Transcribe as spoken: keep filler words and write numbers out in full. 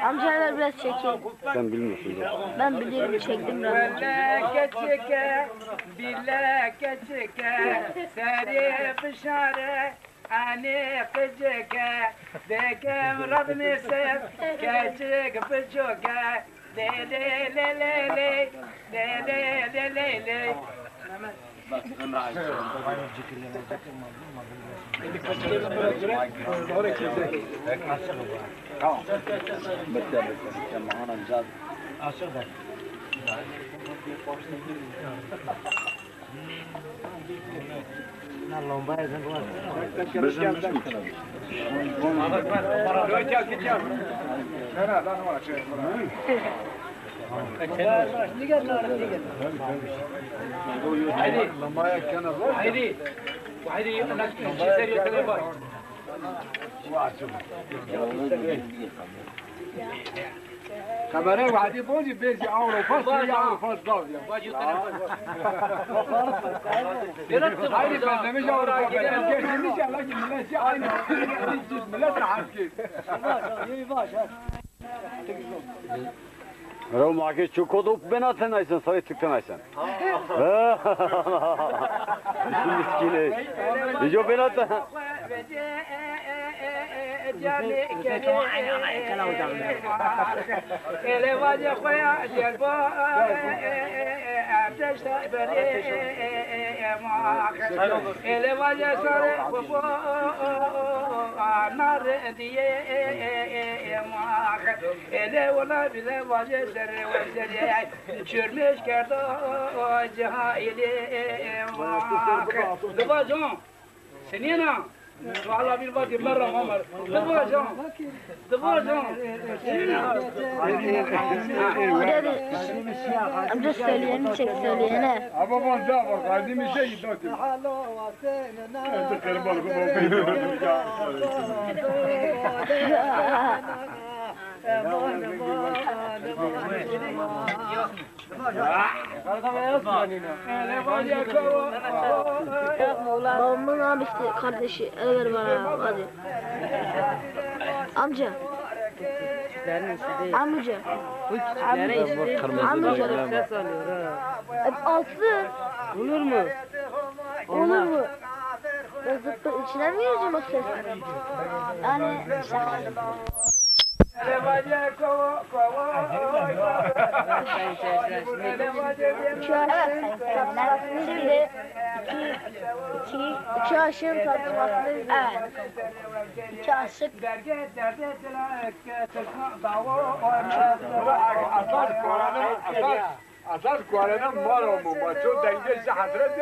Amca ver biraz çekeyim. Sen bilmiyorsun zaten. Ben biliyorum, çektim biraz. Wele keçike, bile keçike, serê bişare, enê qicike, dekem radnê ser, keçik biçuke, lê lê lê lê lê, lê lê lê lê lê. Haydi. Haydi. Haydi. Kamerayê Wedî bozî, bêrcî Ewropa, sey Ewropa zav ya. Haydi, benzemêj Ewropa, benzemêj. Gerçi inşallah ki millet şey aynı. Millet rahat ki. Rew ma ke çoko do bena tenaysen, sarê Türk tenaysen. Miskînê. Dijo bena te. Ele vace xoya celbo, erdeşte bere ma. Ele vace sare babo, nare diye ma. Ele wala bile vace serre wesere. Çürmüş kerdo cahili ma. Divajon. Senîna? Valla bir vakit merra Ömer. Divajon. Divajon. Amca söyleyeni çek, söyleyeni. Ama bana da bak, kalbim bir şey gitti. Hadi kırmalı bu. Babamın abi işte kardeşi, el ver bana, hadi. Amca. Küçüklerin işi değil. Amca. Bu küçüklerin işi değil. Amca. Ses alıyor ha. E, alsın. Olur mu? Olur mu? Ya zıttı içine mi gireceğim o ses? Yani şaka. Şu aşığın tartışmasını izle. Şimdi iki, iki, iki aşığın tartışmasını izle. Evet. İki aşık. Esas Kuarene, esas, esas Kuarene mara mo, ma ço dengê şi hesret.